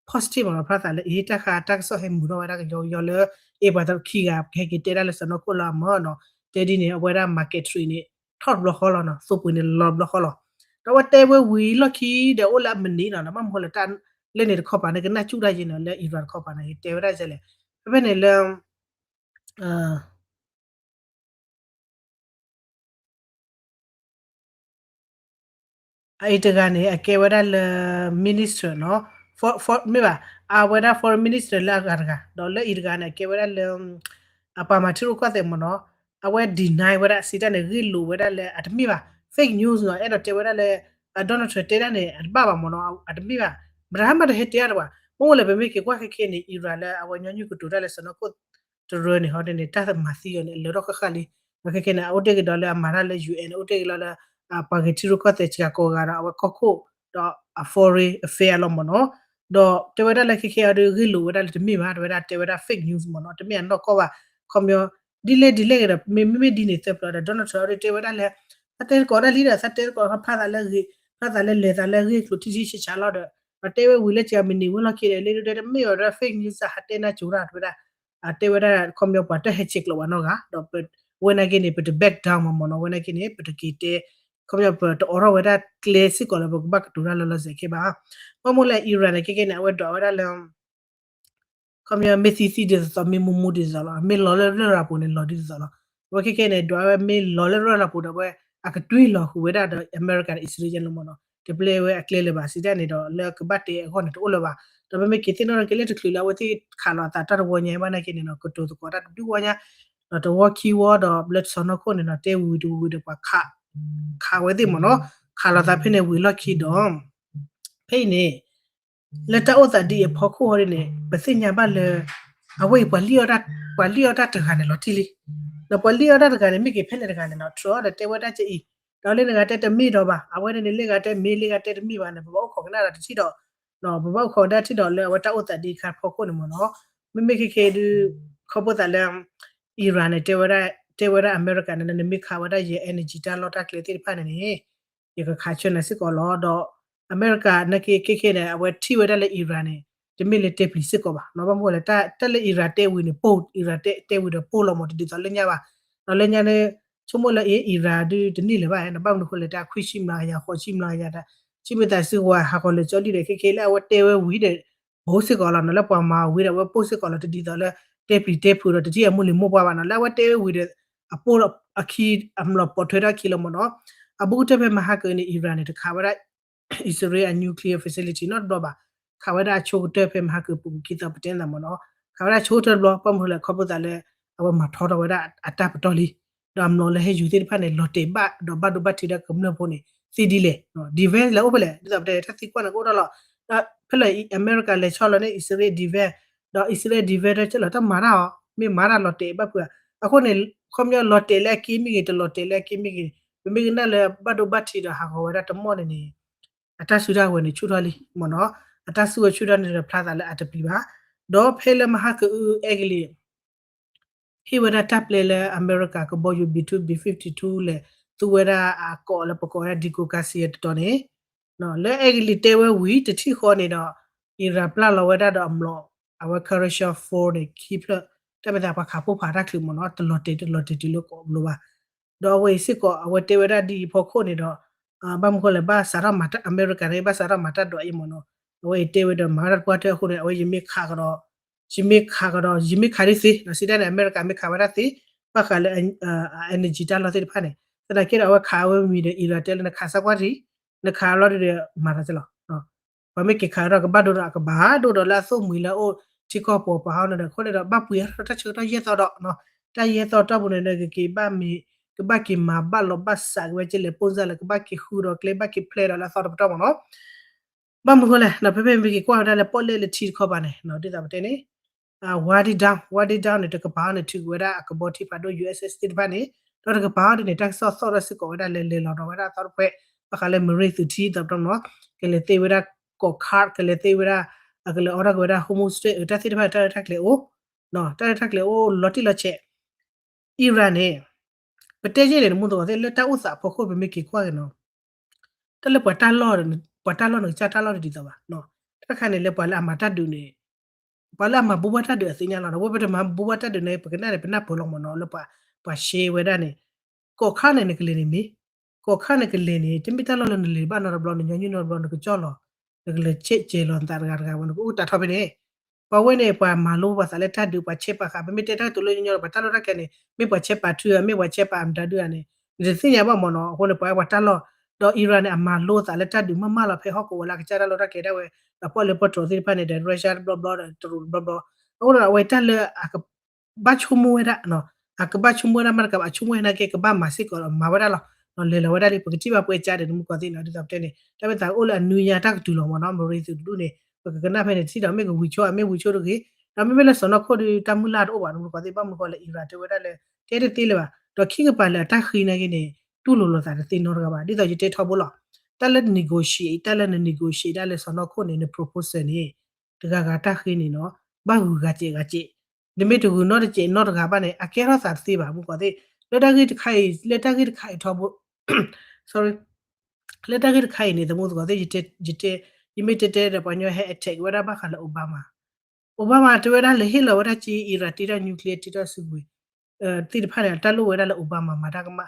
positive မ့ၢ်နီၤ ဖျါသးလၢ အ့ တၢ်ဃးတၢ်ကစီၣ်ဟဲမုာ်ထီၣ်ဝဲဒၣ်ကယီကယီလၢ အ့ ပှၤခံဂၤကဟဲက့ၤတဲဒၣ်လၢစီၤနီၢ်ခိၣ်လၢအမၢနီၤ တဲဒ်န့ၣ် အဝဲဒၣ် market trade န့ၣ် ထီၣ်တဘျီဃီလီၤနီၤ သိပှ့ၤန့ၣ်လီၤတဘျီဃီလီၤ ဒီးအဝဲတဲဝဲဝံၤလီၢ်ခံဒီးအိၣ်လၢအမနံၤနီၤ ဘၣ်မနုၤဃိလဲၣ် တၢ်လၢန့ၣ်တခီပၤန့ၣ် ကနၣ်စူၣ်တၢ်ယံၤနီၤ လၢ Iran တခီပၤန့ၣ် တဲဝဲဒၣ်လဲၣ် ဖဲဖဲန့ၣ်လၢ အအံၤတဂၤန့ၣ် အကဲဝဲဒၣ်လၢ minister နီၤ, မ့ၢ်ဘၣ်, အဝဲဒၣ် foreign minister လၢအဂၤတဂၤ, ဒီးလၢအံၤတဂၤန့ၣ် အကဲဝဲဒၣ်လၢ အပှၤမၤထံရူၢ်ကီၢ်သဲးမ့ၢ်နီၤ, အဝဲ deny ဝဲဒၣ် စံးတၢ်န့ၣ် ဂ့ၢ်လိာ်ဝဲဒၣ်လၢအတမ့ၢ်ဘၣ်, fake news နီၤ, အဲၣ်ဒိးတဲဝဲဒၣ်လၢ Donald Trump တဲဒၣ်န့ၣ် အတဘၣ်ဘၣ်မ့ၢ်နီၤ, အတမ့ၢ်ဘၣ်, ဘၣ်မတၤဟဲတဲအါတဘၣ်, မ့ၢ်အိၣ်လၢပမ့ၢ်က့ၤကွၢ်ခဲခဲန့ၣ် Iran လၢအဝဲညီနုၢ်ကတိၤတၢ်လၢစီၤနီၢ်ခိၣ် တရၢန့ၣ် ဟီဒ်န့ၣ် တၢ်မၤသံအီၤန့ၣ် အလၢထီၣ်ဃၣ်ဃၣ်လံ, ဒီးခဲခဲန့ၣ် အအိၣ်တ့ၢ်ကဒီးလၢအမၤတၢ်လၢ ယူၢ်အဲၣ် န့ၣ် အိၣ်တ့ၢ်ကဒီးလၢ ပှၤဂ့ၤထံရူၢ်ကီၢ်သဲးစှၤကိးဂၤဒီး အဝဲကီၢ်ခိၣ် ဒီးအ foreign affair လီၤမ့ၢ်နီၤ, ဒီးတဲဝဲဒၣ်လၢခဲခဲအံၤဒီး ဂ့ၢ်လိာ်ဝဲဒၣ်လၢတမ့ၢ်ဘၣ်, တဲဝဲဒၣ် fake news မ့ၢ်နီၤ, တမ့ၢ်အနီၢ်ကီၢ်ဘၣ်, ခီပညီ ဒ်လဲၣ်ဒ်လဲၣ်ဂ့ၤဒီး မ့မ့ၢ်ဒ်န့ၣ်သၢပျီဒီး Donald Trump အီၤဒ်တဲဝဲဒၣ်လၢ သးတဲသကိးတၢ်လံဒီး သးတဲသကိးဖျါသးလၢဂ့ၤ, ဖျါသးလၢလဲၤသးလၢဂ့ၢ်ကျိၤထံထံဆးဆးလီၤဒီး ပတဲဝဲဝံၤလၢကမံးနံၤဝဲလီၢ်ခံဒီး လၢဒုတဲတမ့ၢ်အီၤဒီး fake news ဟးတဲနၢ်ကၠိတၢ် တဲဝဲဒၣ်, တဲဝဲဒၣ် ခီပညီပှၤတဟဲဆဲးကျိးဘၣ်နီတဂၤ, ဒီးဝဲနာ်က့န့ၣ် ပတ back down မ့ၢ်နီၤ, ဝဲနာ်က့န့ၣ် ပတက့ၤတဲ, ခီပညီပတအိးထီၣ်ဝဲဒၣ်ကျဲစ့ၢ်ကီးလၢပကဘၣ်ကတိၤတၢ်လီၤလီၤဆဲးဆဲးဘၣ်, ဘၣ်မနုၤလဲၣ် Iran န့ၣ် ခဲခဲန့ၣ် အဝဲဒွးဝဲဒၣ်လၢ ခီပညီမ့ၢ်သံသံဒ်သိးသိး မ့ၢ်မူမူဒ်သိးသိးလီၤ, မ့ၢ်လီၤလၢလရာ်ပူၤန့ၣ် လီၤဒ်သိးသိးလီၤ, အဝဲခဲခဲန့ၣ် ဒွးဝဲမ့ၢ်လီၤလၢလရာ်ပူၤဒီး အဝဲအကတွံၢ်လီၤဃုာ်ဝဲဒၣ်ဒီး အမဲရကၤန့ၣ် အံၣ်စရ့လးလီၤမ့ၢ်နီၤ, တပျဲဝဲအကျဲလၢၤဘၣ် စံးတၢ်န့ၣ်ဒီး လၢကဘၣ်တဲအဂီၢ်န့ၣ် တအိၣ်လၢၤဘၣ်, ဒီးပမ့ၢ်က့ၤသ့ၣ်နီၣ်ထီၣ်က့ၤလၢတချုးလၢအဝဲသ့ၣ်ခးလီၤအသးတၢ်တဝီညါဘၣ်နာ်က့န့ၣ်နီၤ ကတိၤသကိးတၢ်တဒူၣ်ဝီညါ, ဒီးတဝီခံဝီဒီး ဘျၢစီၤနီၢ်ခိၣ်န့ၣ်နီၤ တဲဝံၤတဝံၤဒီးပှၤ ခးဝဲသ့ၣ်မ့ၢ်နီၤ, ခးလီၤသးဖဲန့ၣ်ဝံၤလီၢ်ခံဒီး ဖဲအံၤန့ၣ် လၢတၢ်အိၣ်သးဒ်အံၤအဖီခိၣ်ဟီဒ်န့ၣ် ပသ့ၣ်ညါဘၣ်လၢ အဝဲအံၤ ပှၤလံၣ်အီၣ်တၢ်တဂၤန့ၣ်လီၤတံၢ်လံ, ဒီးပှၤလံၣ်အီၣ်တၢ်တဂၤန့ၣ် မ့ၢ်က့ၤဖဲလဲၣ်တဂၤန့ၣ်နီၤ Trump ဒီးတဲဝဲဒၣ်ကအံၤ, ဒီးလၢနဂၤတဲတမ့ၢ်ဒီးဘၣ် အဝဲန့ၣ်န့ၣ် လၢဂၤတဲမ့ၢ် လၢဂၤတဲတမ့ၢ်ဘၣ်န့ၣ် ပဘၣ်အိၣ်ခိးကနၣ်ဒီးတထံၣ်ဒီး ပဘၣ်အိၣ်ခိးကဒါထံၣ်ဒီးလၢအဝဲတၢ်အိၣ်သးဒ်အခါဖီခိၣ်န့ၣ်မ့ၢ်နီၤ, မ့မ့ၢ်ခဲခဲဒုး ခီဖျိသးလၢ Iran န့ၣ် တဲဝဲဒၣ်အမဲရကၤန့ၣ် နမ့ၢ်ခးဝဲဒၣ်ယ energy တၢ်လီၢ်တၢ်ကျဲသ့ၣ်တဖၣ်န့ၣ်န့ၣ် ယကခးဆၢနၤစ့ၢ်ကီးလီၤ, ဒီးအမဲရကၤနာ်က့ခဲခဲန့ၣ် အဝဲထံၣ်ဝဲဒၣ်လၢ Iran န့ၣ် တမ့ၢ်လၢတဲပျံၤစ့ၢ်ကီးဘၣ်နီၤ, ဘၣ်မနုၤဃိလဲၣ် တၢ်လၢ Iran တဲဝံၤန့ၣ် ပိၢ် Iran တဲဝံၤဒီးပိၢ်လီၤမ့ၢ် တဒ်သိးလၢညါဘၣ်, ဒီးလၢညါန့ၣ် ဆိကမိၣ်လၢ Iran ဒုးတန့ၢ်လၢၤဘၣ်, ဘၣ်မနုၤဃိလဲၣ် တၢ်ခွံဆံမျးကယၤ ဃိးဆံမျးကယၤ တၢ် ဆံမ့ၢ်သးစုကဝဲၤဟးဂီၤလၢာ်ကၠီလံဒီး ခဲခဲလၢအဝဲတဲဝဲဝံၤဒီး ပိၢ်စ့ၢ်ကီးလီၤနီၤ, လၢပှၤမၤဝံၤဒီးအဝဲပိၢ်စ့ၢ်ကီးလီၤ, တဒ်သိးလၢတဲပျံၤတဲဖုးဒီးတထံၣ်အမိၢ်လံၤမိၢ်ပှၢ်ဘၣ်နီၤ, လၢအဝဲတဲဝဲဝံၤဒီး အပိၢ်အခံ အမျိာ်ပိာ်ထွဲထီၣ်အခံလီၤမ့ၢ်နီၤ, အဘူးကတၢၢ်ဖဲမဟါကၢၤန့ၣ် Iran န့ၣ် တခးဝဲဒၣ် အံၣ်စရ့လးအ nuclear facility နီတဘျီဘၣ်, ခးဝဲဒၣ်အဆိကတၢၢ်ဖဲမဟါကၢၤပူၤခံသီပတဲသးမ့ၢ်နီၤ, ခးဝဲဒၣ်ဆိကတၢၢ်တဘျီ ဘၣ်မနုၤဃိလဲၣ် ခီဖျိသးလၢ အဝဲမၤထီထီၣ်ဝဲဒၣ်အတၢ်ပတီၢ်လံ, ဒီးအမျိာ်လၢဟဲယူၤသ့ၣ်တဖၣ်န့ၣ် လီၤတဲာ်ဘၣ်ဒီးဘၣ်ဒိဘၣ်ထံးဒီးကမျၢၢ်ဖိန့ၣ် သ့ဒ်လဲၣ်, defense လဲၤအိၣ်ဖဲလဲၣ် ဒ်သိးပတဲတၢ်သံကွၢ်န့ၣ်ကအိၣ်ထီၣ်လီၤ, ဖဲလဲၣ်အမဲရကၤလဲၤဆီလီၤန့ၣ် အံၣ်စရ့လး defense, ဒီးအံၣ်စရ့လး defense တၢ်ကလီၤတၢ်မၤတၢ်အီၤ မ့ၢ်မၤတၢ်လီၤတဲာ်ဘၣ်ဖုးဧါ, အဃိန့ၣ် ခီပညီလီၤတဲာ်လၢအက့မ့ၢ်ဂ့ၤ တလီၤတဲာ်လၢအက့မ့ၢ်ဂ့ၤ, ပမ့ၢ်ကနၣ်လၢဘၣ်ဒိဘၣ်ထံးဒီးဟးဂီၤဝဲဒၣ်တမီၢ်န့ၣ်န့ၣ် အတၢ်စုတၢ်ဝဲၤန့ၣ်ဆူၣ်ထီၣ်လံမ့ၢ်နီၤ, အတၢ်စုဝဲဆူၣ်ထီၣ်န့ၣ်ဒီးဖျါသးလၢအတပျံၤဘၣ်, ဒီးဖဲလၢမဟါကအုအဲကလံး ဟ့ၣ်ဝဲဒၣ်တၢ်ပျဲလၢအမဲရကၤကဘီယူၤ B two B fifty-two လဲၤသူဝဲဒၣ်အကိးလၢပကိးဝဲဒၣ် Deacon Casey အတတီၤန့ၣ်, လၢအဲကလံးတဲဝဲဝံၤတထံၣ်ဃီန့ၣ်ဒီး Iran ပျၢ်လီၤဝဲဒၣ်ဒီးအမျိာ် အဝဲ Kharasan four န့ၣ် ခံဖျၢၣ်, တၢ်မ့ၢ်သးပှၤခးပိၢ်ဖးတၢ်ချုးမ့ၢ်နီၤ တလီၤတဲာ်တလီၤတဲာ်တုၤလၢကိးဘျိဘၣ် ဒီးအဝဲအံၤစ့ၢ်ကီး အဝဲတဲဝဲဒၣ်ဒ်အံၤဖီခိၣ်န့ၣ်ဒီး ဘၣ်မနုၤဃိလဲၣ် ဘၣ်စးထီၣ်မၤတၢ် အမဲရကၤန့ၣ် ဘၣ်စးထီၣ်မၤတၢ်ဒွးအံၤမ့ၢ်နီၤ, အဝဲအံၤတဲဝဲဒီးမၤတၢ်တပှၢ်တၢၢ်အဃိန့ၣ် အဝဲယမ့ၢ်ခးကဒီး, ယမ့ၢ်ခးကဒီး ယမ့ၢ်ခးဒ်သ့ ဒီးစံးတၢ်န့ၣ် အမဲရကၤမ့ၢ်ခးဝဲဒၣ်သ့ ဘၣ်ဃးလၢ energy တၢ်လီၢ်သ့ၣ်တဖၣ်န့ၣ် သနာ်က့ဒီးအဝဲခးဝဲမံၤဒီး Iran တဲလၢနခးစၢ်ကွၢ်တံၢ်, နခးလီၤဒ်ဒီးမၤတၢ်ကလီၤ ပှၤမ့ၢ်က့ၤခးဒီးကဘၣ်ဒိဒီးအကဘၣ်ဒိဒီးလၢအသိၣ်မှံၤလၢအအိၣ်ထံကီၢ်ပှၤပှၤဟီန့ၣ်ဒီး အဃိန့ၣ်ဒီး ဘၣ်ပှ့ၤအါထီၣ်တၢ်ဆၢကတီၢ်ယဲၢ်သီဒီး တၢ်ယဲၢ်သီတီၢ်ပူၤန့ၣ်ဒီး ကက့ၤဘၣ်မ့ၤ ကဘၣ်က့ၤမၤဘၣ်လီၤဘၣ်စးက့ၤဝဲကလဲၤပိၢ်စၢ်လၢ ကဘၣ်က့ၤဃုဒီးကျဲ ဘၣ်က့ၤဖျဲးဒီးလၢအသီတပတီၢ်မ့ၢ်နီၤ, ဘၣ်မနုၤဃိလဲၣ် ဖဲဖဲမ့ၢ်က့ၤကွၢ်ဝဲဒၣ်လၢပီၣ်လဲၣ်လၢထံတခီပၤန့ၣ် ဒ်သိးပတဲန့ၣ် Wadi Dam, Wadi Dam န့ၣ် တကပၤအံၤန့ၣ် ထုးကွံာ်ဝဲဒၣ်အကဘီထံဖးဒိၣ် USS သ့ၣ်တဖၣ်န့ၣ် ဒီးတကပၤအံၤဒ်န့ၣ် တၢ်ကစီၣ်သီၣ်ထီၣ်စ့ၢ်ကီးဝဲဒၣ်လၢလဲၤလီၤဒီးဝဲဒၣ်အသီတဖှဲး ဘၣ်ဃးလၢ marine သုးထံသီးပတီၢ်မ့ၢ်နီၤ, ကလဲၤသ့ဝဲဒၣ် ကီးခး ကလဲၤသ့ဝဲဒၣ် အကလဲၤအိးထီၣ်က့ၤဝဲဒၣ် Hormuz Strait တၢ်သ့ၣ်တဖၣ် တၢ်ရဲၣ်တၢ်ကျဲၤအိၣ်, တၢ်ရဲၣ်တၢ်ကျဲၤအိၣ်လီၤတံၢ်လီၤဆဲး, Iran န့ၣ် ပတဲယဲၢ်န့ၣ် နမူသကိးသ့ၣ် လၢတၢ်အိၣ်သးအဖီခိၣ် ပမ့ၢ်က့ၤကွၢ်က့ၤနီၤ တၢ်လၢပှၤတၢ်လီၢ်, ပှၤတၢ်လီၢ်န့ၣ် ကစၢ်တၢ်လီၢ်တဒ်သိးဘၣ်. တၢ်တခါန့ၣ် လၢပှၤလၢအမၤတၢ်ဒုးန့ၣ်, ပှၤလၢအမၤဘိးဘၣ်တၢ်ဒုးအသ့ၣ်ညါလီၤ. ဝဲပတမၤဘိးဘၣ်တၢ်ဒုးန့ၣ် ပကနၣ်န့ၣ် ပနၢ်ပၢၢ်လီၤမ့ၢ်နီၤ လၢပှၤ ပှၤရှဲဝဲဒၣ်န့ၣ်, ကီးခါန့ၣ် နကလဲၤန့ၣ်မ့ၢ် ကီၢ်ခါန့ၣ်ကလဲၤန့ၣ် တမ့ၢ်တၢ်လီၢ်လၢနလဲၤဘၣ်နီတဘျီ နညီနုၢ်နီတဘျီ နကကၠီၣ်လီၤ နကလဲၤဆဲးကဲၤလီၤနသးတဂၤတဂၤဝဲ နကအိၣ်တးထီၣ်ဖဲန့ၣ် ပှၤဝဲန့ၣ် ပှၤမၤလိပှၤသးလၢတၢ်ဒုး ပှၤဆဲးပာ်ဃာ် ပမ့ၢ်တဲတၢ်ကတိၤလၢညီညီဒီး ပှၤတၢ်လီၢ်တၢ်ကျဲန့ၣ် မ့ၢ်ပှၤဆဲးပာ်ထုဧါ မ့ၢ်ပှၤဆဲးပာ်မတၤဒုဧါန့ၣ် နတသ့ၣ်ညါဘၣ်မ့ၢ်နီၤ. အဃိန့ၣ် ပှၤဝဲပှၤတၢ်လီၢ် ဒီး Iran န့ၣ် အမၤလိသးလၢတၢ်ဒုးမးမးလီၤ ဖဲဟီၣ်ကဝီၤလၢအကစၢ်တၢ်လီၢ်တၢ်ကျဲဒၣ်ဝဲ ဒီးပီၣ်လဲၣ်ပီၣ်တြီၤသ့ၣ်တဖၣ်န့ၣ်ဒီး Russia တဘျီဘျီဒီး တရူးတဘျီဘျီ အဃိဒီးအဝဲတၢ်လၢ ဘၣ်ဆိကမိၣ်ဝဲဒၣ် အကဘၣ်ဆိကမိၣ်ဝဲဒၣ်မးတကးဘၣ် အဆိကမိၣ်ဝဲနာ်က့ ကဘၣ်မၤစ့ၢ်ကီးဒီးမၤဝဲဒၣ်လီၤ. လဲၤလီၤဝဲဒၣ်လံ ပကထံၣ်ဘၣ်ပှဲၤကါဒီး တမူကီၢ်သ့ၣ်နီၤ ဒ်သိးပတဲန့ၣ် တၢ်မ့ၢ်သးအိၣ်လၢအနွံညါတၢ်ကတုၤလီၤမ့ၢ်နီၤ မရံသုးတဒူၣ်န့ၣ် ပကကနၣ်ဖဲန့ၣ် ထံၣ်ဒီးမ့ၢ်ကဝံၤဆိ အမ့ၢ်ဝံၤဆိတဂ့ၤ ဒီးမ့မ့ၢ်လၢစီၤနီၢ်ခိၣ်ဒီး တၢ်မုၢ်လၢ်တအိၣ်ဘၣ် တမူကီၢ်သ့ၣ် ဘၣ်မနုၤဃိလဲၣ် Iran တဲဝဲဒၣ်လၢ တဲတသ့လၢၤဘၣ် ဒီးခံကပၤလၢအတၢ်ဃ့နာ်က့န့ၣ် တူၢ်လိာ်လိာ်သးတသ့နီတဂၤဘၣ် ဒ်သိးယတဲထီဘိလီၤ. တၢ်လၢ negotiate တၢ်လၢန negotiate ဒၣ်လၢစီၤနီၢ်ခိၣ်န့ၣ် န proposal န့ၣ် တဂၤဂၤတၢ်ဃ့န့ၣ်နီၤ ဘၣ်ဂုၤဂၤစဲးဂၤစဲး နမ့ၢ်တဂုၤနီတစဲးနီတဂၤဘၣ်န့ၣ် အကဲထီၣ်သးတသ့ဘၣ် မူကီၢ်သ့ၣ် လၢတၢ်ဂ့ၢ်တခါအံၤ လၢတၢ်ဂ့ၢ်တခါအံၤထီဘိ sorry လၢတၢ်ဂ့ၢ်တခါအံၤန့ၣ် သမူသကိးသ့ၣ် ယတဲ ယမ့ၢ်တဲတဲဒီးပှၤကညီဟဲ attack ဝဲဒၣ်ဘၣ်ဃးလၢ Obama Obama တဲဝဲဒၣ်လဲၤဟ့ၣ်လီၤဝဲဒၣ်က့ Iran တ့ထီၣ် nuclear တ့ထီၣ်စုကဝဲၤ သ့ၣ်တဖၣ်န့ၣ် တၢ်လိၣ်ဝဲဒၣ်လၢ Obama မၤတၢ်ကမၣ်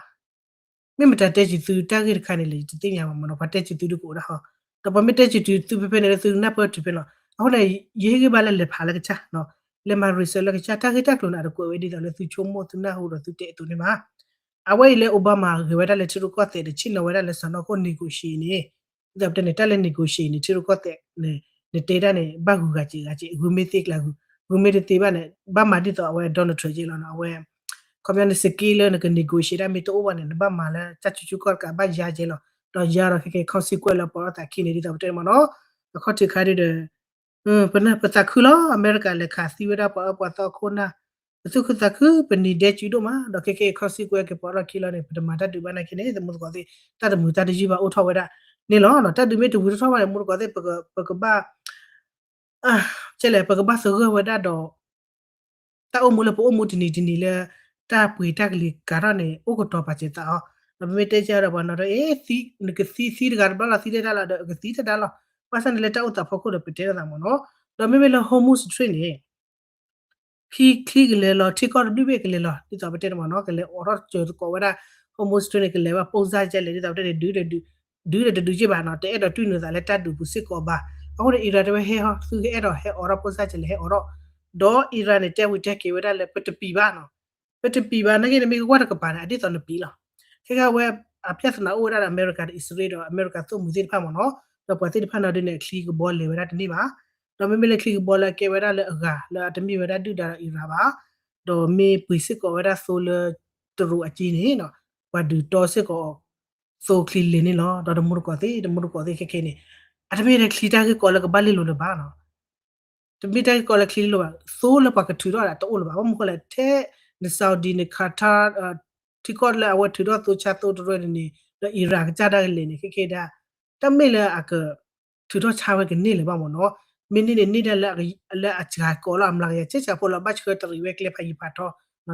မ့ၢ်မတၤတဲစံးသုတၢ်ဂ့ၢ်တခါန့ၣ်လဲၣ် ယတသ့ၣ်ညါဘၣ်မ့ၢ်နီၤ ပှၤတဲစံးသုဒုးကအိၣ်ဒၣ်ဟီ ဒီးပှၤမ့ၢ်တဲစံးသုဖဲဖဲန့ၣ်လၢ သုနၢ်ပၢၢ်တုၤဖဲလီၤ. အဃိန့ၣ် ယဟ့ၣ်ဂံၢ်ဘါလၢလဲၤဖးလၢကစၢ် လဲၤမၤ research လၢကစၢ် တၢ်ဂ့ၢ်တၢ်ကျိၤန့ၣ် အတကွဲးဝဲဒ်သိးလၢသုဆိကမိၣ်သုနၢ်ဟူဒီးသုတဲအသိးန့ၣ်ဘၣ်. အဝဲအံၤလၢ Obama ဂဲၤဝဲဒၣ်လၢထံရူၢ်ကီၢ်သဲးဒီး ဆ့ၣ်နီၤဝဲဒၣ်လၢစီၤနီၢ်ခိၣ် negotiate န့ၣ် ဒ်သိးပတဲန့ၣ် တၢ်လၢ negotiate န့ၣ် ထံရူၢ်ကီၢ်သဲးန့ၣ် နတဲဒၣ်န့ၣ် ဘၣ်ဂုၤဂၤစဲးဂၤစဲး ဂုၤမ့ၢ်သ့ကျးဂုၤ ဂုၤမ့ၢ်တသ့ဘၣ်န့ၣ် ဘၣ်မၤဒ်သိးအဝဲ Donald Trump ကဲလီၤနီၤ အဝဲ ခီပညီန skill လၢနက negotiate ဒၣ်မ့ၢ်တအိၣ်ဘၣ်န့ၣ် နဘၣ်မၤလၢတၢ်စုဆူၣ်ခီၣ်တကးဘၣ်ယါကဲလီၤ ဒီးယါဒီးခဲကဲ consequence လၢပှၤအီၣ်သးခံန့ၣ် ဒ်သိးပတဲမ့ၢ်နီၤ အခီၣ်ထံးခါဒ်ဒီး ပသးခုလီၤ အမဲရကၤလဲၤခးသံဝဲဒၣ်ပှၤအၢပှၤသီအခိၣ်နၢ် ပသူၣ်ခုသးခု ပနံၤဒဲစုဒိၣ်မး ဒီးခဲကဲ consequence ကဲပှၤအီၣ်လီၢ်ခံလီၤန့ၣ် ပတမၤတၢ်ဒုးဘၣ်နာ်က့န့ၣ် သမူသကိးသ့ၣ် တၢ်တမုာ်တၢ်တယုၢ်ဘၣ်အိၣ်ထီၣ်ဝဲဒၣ်န့ၣ်လီၤ. တၢ်ဒုးမ့ၢ်တဝံၤထီၣ်ထီၣ်ဘၣ်န့ၣ် မူသကိးသ့ၣ် ပကဘၣ် ကဲလဲၣ် ပကဘၣ်သဂၢၢ်ဝဲဒၣ်ဒီး တၢ်အိၣ်မူလၢပအိၣ်မူတနံၤတနံၤလၢ တၢ်ပှ့ၤတၢ်ကလံၤကၤထီၣ်န့ၣ် အိၣ်ကတီၤပာ်စၢၤသးအီၤ ဒီးပမ့ၢ်တဲကဒီးပှၤနီၤဒီး အ့ နကသံသံတဂၤတဘျီလီၤ သံတဒၣ်လီၤဒီး ကသံတဒၣ်လီၤ ဘၣ်ဆၣ်န့ၣ်လၢတၢ်အိၣ်သးဖီခိၣ်ဒီး ပတဲထီၣ်သးမ့ၢ်နီၤ ဒီးမ့မ့ၢ်လၢ Hormuz Strait န့ၣ် ချံ ချံကလဲၤလီၤ ထံကီၢ်တဒူၣ်ဘ့ၣ်ကလဲၤလီၤ ဒ်သိးပတဲန့ၣ်မ့ၢ်နီၤ ကလဲၤအိးထီၣ်စၢၤသကိးဝဲဒၣ် Hormuz Strait န့ၣ် ကလဲၤဝဲ ပိၢ်စၢ်ကဲလဲၣ် ဒ်သိးပတဲန့ၣ် ဒုးဒီးဒုးဒီးတဒုးက့ဘၣ်နီၤ တအဲၣ်ဒိးတွံၣ်နုာ်သးလၢတၢ်ဒုးပူၤစ့ၢ်ကီးဘၣ် အဃိန့ၣ် Iran တဲဝဲဟဲဟီ သုကအဲၣ်ဒိးဟဲအိးထီၣ်ပိၢ်စၢ်ကဲလဲၣ် ဟဲအိးထီၣ် ဒီး Iran န့ၣ် တဲဝံၤတဲက့ၤဝဲဒၣ်လၢ ပတပံၤဘၣ်နီၤ ပတပံၤဘၣ်နာ်က့န့ၣ် မ့ၢ်ကကွၢ်တကပၤန့ၣ် အဒ်သိးနပံၤလီၤ ခဲကဲဝဲ အပြဿနာအိၣ်ဝဲဒၣ်ဒီး အမဲရကၤဒီးအံၣ်စရ့လးဒီး အမဲရကၤသိၣ်မှံၤသ့ၣ်တဖၣ်မ့ၢ်နီၤ ဒီးပှၤသ့ၣ်တဖၣ်နီၤဒ်န့ၣ် အချံကဘီလဲၤဝဲဒၣ်တန့ၢ်ဘၣ် ဒီးမ့မ့ၢ်လၢချံကဘီလၢအကဲဝဲဒၣ်လၢအဂၤလၢအတမ့ၢ်ဝဲဒၣ်ဒုၣ်ဒါဒီး Iran ဘၣ် ဒီးမ့ၢ်ပှ့ၤစ့ၢ်ကီးဝဲဒၣ်သိလၢတရူးအက့န့ၣ် ပှၤဒုးတီစ့ၢ်ကီး သိချံလဲၤန့ၣ်လီၤ ဒီးတမူတကိးသ့ၣ် တမူတကိးသ့ၣ်ခဲခဲန့ၣ် အတမ့ၢ်လၢချံတၢ်ဂ့ၢ်ကီလၢကဘၣ်လဲၤလိာ်လၢၤဘၣ်နီၤ တမ့ၢ်တၢ်ဂ့ၢ်ကီလၢချံလိာ်ဘၣ် သိလၢပှၤကထုးထီၣ်ဒၣ်တအိၣ်လၢၤဘၣ် ဘၣ်မနုၤဃိလဲၣ် ထဲ န Saudi န Qatar ထံကီၢ်လၢအဝဲထုးထီၣ်သိဆါသိတရၢန့ၣ်န့ၣ် ဒီး Iran ကစၢ်ဒၣ်ကလဲၤန့ၣ် ခဲခဲဒၣ် တၢ်မ့ၢ်လၢအက ထုးထီၣ်ဆါဝဲကန့ၢ်လၢၤဘၣ်မ့ၢ်နီၤ မ့ၢ်န့ၢ်န့ၣ် န့ၢ်ဒၣ်လၢအစှၤကီးလီၤ အမျးကယၤ ဆဲးဆၣ်ဖိလီၤ ဘၣ်ဆှၢတရံးဝဲကျဲဖးယံၤဖးထီ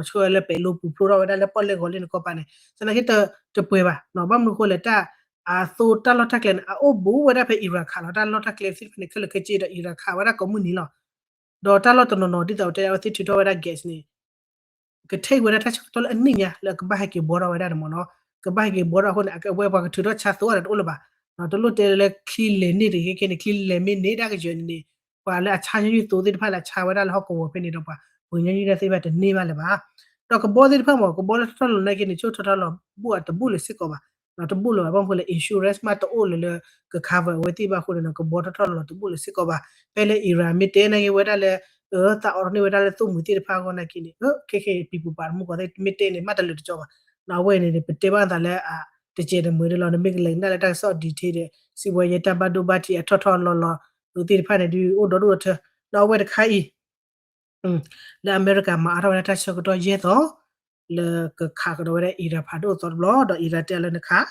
ဆှၢဝဲလၢပဲၤလိပူၤဖျိထီၣ်ဝဲဒၣ်လၢပီၣ်လဲၣ်ဂီၤလၢနကီၢ်ပၤန့ၣ် သနာ်က့တပှဲၤဘၣ် ဘၣ်မနုၤဃိလဲၣ် တၢ် အသိတၢ်လီၢ်တၢ်ကျဲန့ၣ် အအိၣ်ဘူးဝဲဒၣ်ဖဲ Iran ခးလီၤ တၢ်လီၢ်တၢ်ကျဲသ့ၣ်တဖၣ်န့ၣ် ခဲလၢာ်ခဲဆ့ဒီး Iran ခးဝဲဒၣ်ကိးမုၢ်နံၤလီၤ ဒီးတၢ်လီၢ်တနီၤနီၤ ဒ်သိးတဲအဝဲသ့ၣ်ထုးထီၣ်ဝဲဒၣ် gas န့ၣ် ကထဲးဝဲဒၣ်တၢ်ဆၢကတီၢ်လၢအနံၣ်ညါ လၢအကဘၣ်ဟဲက့ၤဘှီထီၣ်ဝဲဒၣ်န့ၣ်မ့ၢ်နီၤ ကဘၣ်ဟဲက့ၤဘှီထီၣ်အဃိန့ၣ် အဝဲပှၤကထုးထီၣ်ဆါသိအီၤဒီးတအိၣ်လၢၤဘၣ် တလိၣ်တဲလၢချံလဲၤန့ၢ်တဂ့ၤခဲန့ၣ် ချံလဲၤမ့ၢ်န့ၢ်ဒၣ်ကယၢၤန့ၣ်န့ၣ် ပှၤလၢအဆါညီနုၢ်သိသ့ၣ်တဖၣ်လၢအဆါဝဲဒၣ်လၢဟီၣ်ကဝီၤဖဲန့ၣ်ဒီးပှၤ ပှ့ၤညီနုၢ်တၢ်သ့ၣ်တဖၣ်တန့ၢ်ဘၣ်လၢၤဘၣ် ဒီးကဘီသ့ၣ်တဖၣ်မ့ၢ် ကဘီလၢထီၣ်ထီၣ်လီၤနာ်က့န့ၣ် ဆိၣ်ထီၣ်ထီၣ်လီၤ ဘူးအတဘူးလၢၤစ့ၢ်ကီးဘၣ် တဘူးလၢၤဘၣ် ဘၣ်မနုၤဃိလဲၣ် insurance မးတအိၣ်လၢၤလၢက cover အဝဲသ့ၣ်ဘၣ်အဃိန့ၣ်ဒီး ကဘီထီၣ်ထီၣ်လီၤလီၤတဘူးလၢၤစ့ၢ်ကီးဘၣ် ဖဲလၢ Iran မ့ၢ်တဲနာ်က့ဝဲဒၣ်လၢ သးအိးထီၣ်န့ၢ်ဝဲဒၣ်လၢသိၣ်မှံၤသ့ၣ်တဖၣ်အဂီၢ်နာ်က့န့ၣ် ခဲခဲအံၤ ပံၤပူၤပာ်တမူကီၢ်သ့ၣ် မ့ၢ်တဲန့ၣ် မးတလၢာ်တကီဘၣ် အဝဲန့ၣ်န့ၣ် ပတဲဘၣ်သးလၢအတကဲးတမှဲၤဒ်လီၤ နမ့ၢ်ကလဲၤကနၣ်လၢတၢ်ကစီၣ် detail ဒီး စံးဝဲယဲတၢ်ဘၣ်ဒိဘၣ်ထံးအထီၣ်ထီၣ်လီၤလီၤ သ့ၣ်တဖၣ်န့ၣ်ဒုး အိၣ်ဒီဒူၣ်ဒီထၢ ဒီးအဝဲတခါအံၤ လၢအမဲရကၤမၤအါထီၣ်ဝဲဒၣ်တၢ်ဆၢကတီၢ်ယဲၢ်သီ လၢကခးကဒီးဝဲဒၣ် Iran ဖးဒိၣ်အသီတဘျီ ဒီး Iran တဲအီၤလၢနခး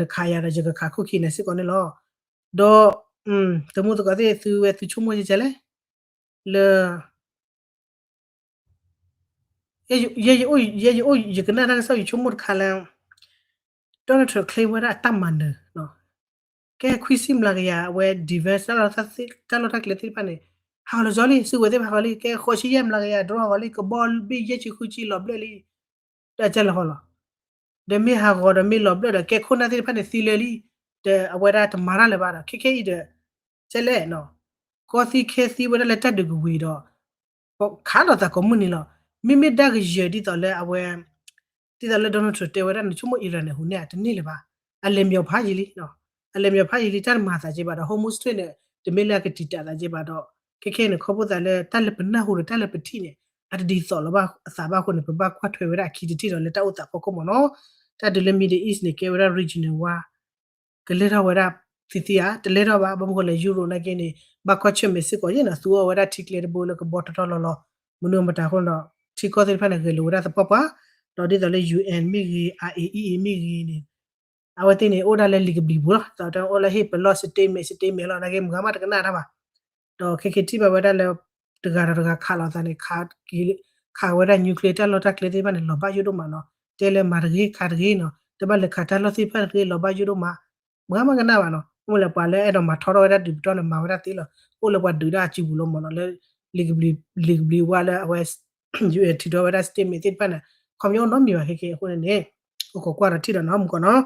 နခးယၤဒီးယကခးခိၣ်ခံနၤစ့ၢ်ကီးန့ၣ်လီၤ. ဒီး တမူသကိးသ့ၣ် သုဝဲသုဆိကမိၣ်ယဲလဲၣ် လၢ ယဲယအိၣ်ယကနၣ်တၢ်ကစီၣ် ယဆိကမိၣ်တခါလၢ Donald Trump claim ဝဲဒၣ်အတၢ်မၤနၢၤ ကဲခွံဆံမျးကယၤအဝဲ defense တၢ်လီၢ်တၢ်ကျဲသ့ၣ်တဖၣ်န့ၣ် ဟးဂီၤလီၤကၠီလံ စုကဝဲၤသ့ၣ်တဖၣ်ဟးဂီၤလံ ကဲဃိးဆံယဲၢ်မျးကယၤ drone ဟးဂီၤလံ ကဘီဘ့ၣ်ယဲၢ်ဆံဃုဆံလီၤဘျဲၣ်လံ ဒီးအကၢလီၤဟီလီၤ ဒီးမ့ၢ်ဟးဂီၤဒီးမ့ၢ်လီၤဘျၢၣ်ဒီး ကဲခိၣ်နၢ်သ့ၣ်တဖၣ်န့ၣ်သံလၢာ်လံ, ဒီးအဝဲဒၣ်တမၤတၢ်လၢၤဘၣ်ဒီး ခဲခဲအံၤဒီး ကဲလဲၣ်နီၤ, ကီသံခဲသံဝဲဒၣ်လၢတၢ်ဒုးကဝံၤဒီး ခးလိာ်သးကိးမုၢ်နံၤလီၤ. မ့မ့ၢ်ဒၣ်ကယဲၢ်ဒ်သိးလၢအဝဲ ဒ်သိးလၢ Donald Trump တဲဝဲဒၣ် နဆိကမိၣ် Iran န့ၣ် ဟူးန့ၢ်ဧါ, တန့ၢ်လၢၤဘၣ်. အလဲၤမ့ၢ်ဖးယံာ်လံ, အလဲၤမ့ၢ်ဖးယံာ်လံ တၢ်တမၤသးက့ဘၣ်ဒီး Hormuz Strait န့ၣ် တမ့ၢ်လၢအကတံာ်တာ်သးက့ဘၣ်ဒီး ခဲခဲန့ၣ် ခီဖျိသးလၢတၢ်လၢပနၢ်ဟူဒီးတၢ်လၢပထံၣ်န့ၣ် အတဒ်သိးလီၤဘၣ်အသးဘၣ်အဃိန့ၣ် ပဘၣ်ကွၢ်ထွဲဝဲဒၣ်အခံတထံၣ်ဒီးလၢတၢ်အိၣ်သးဖီခိၣ်မ့ၢ်နီၤ. တၢ်ဒုးလၢ Middle East န့ၣ် ကဲဝဲဒၣ် regional war ကလဲၤထီၣ်ဝဲဒၣ်သံသံဧါ, တလဲၤထီၣ်ဘၣ်. ဘၣ်မနုၤဃိလဲၣ် Europe နာ်က့န့ၣ် ဘၣ်ကွၢ်ဆၢၣ်မဲာ်စ့ၢ်ကီးယဲနီၤ, သူအီၣ်ဝဲဒၣ်ထံကျဲတဘိလၢကဘီတတီလီၤလီၤ. မနုၤမတၤအဃိဒီး ထံကီၢ်သ့ၣ်တဖၣ်န့ၣ် ဂဲၤလိာ်ဝဲဒၣ်သပှၢ်ပှၢ်, ဒီးဒ်သိးလၢ ယူဢၣ်မ့ၢ်ဂ့ၤ, အအ့အံအ့မ့ၢ်ဂ့ၤန့ၣ် အဝဲသ့ၣ်န့ၣ် အိၣ်ဒၣ်လၢလံာ်ကဘျံးပူၤလီၤ. ဒ်သိးတၢ်အိၣ်လၢဟ့ၣ်ပလီၢ် statement statement လီၤ. နာ်က့မုၢ်ဂၤမးတကနၣ်တၢ်ဘၣ်. ဒီးခဲက့ၤထံၣ်ဘၣ်ဝဲဒၣ်လၢ တဂၤဒီးတဂၤခးလိာ်သးန့ၣ် ခးဝဲဒၣ် nuclear တၢ်လီၢ်တၢ်ကျဲသ့ၣ်တဖၣ်န့ၣ် လီၤဘၣ်ယိၣ်ဒိၣ်မးနီၤ. တဲလၢမၤတဂ့ၤခးတဂ့ၤနီၤ, တဘၣ်လဲၤခးတၢ်လီၢ်သ့ၣ်တဖၣ်တဂ့ၤ လီၤဘၣ်ယိၣ်ဒိၣ်မး. မုၢ်ဂၤမးကနၣ်ဘၣ်နီၤ. အိၣ်လၢပှၤလၢအဲၣ်ဒိးမၤထီထီၣ်ဝဲဒၣ်ဒုးပတီၢ်န့ၣ် မၤဝဲဒၣ်သ့လီၤ. အိၣ်လၢပှၤဒုးဒၣ်အစုပူၤလီၤမ့ၢ်နီၤ, လၢ လံာ်ကဘျံးဝါလၢအဝဲ ယူၢ်အဲၣ် ထုးထီၣ်ဝဲဒၣ် statement သ့ၣ်တဖၣ်န့ၣ် ခီပညီအိၣ်နီတမံၤဘၣ်. ခဲက့ၤအဃိန့ၣ်န့ၣ် အိၣ်ခိးကွၢ်ဒီးထံၣ်ဒီးနီၤ မုၢ်ကီးနီ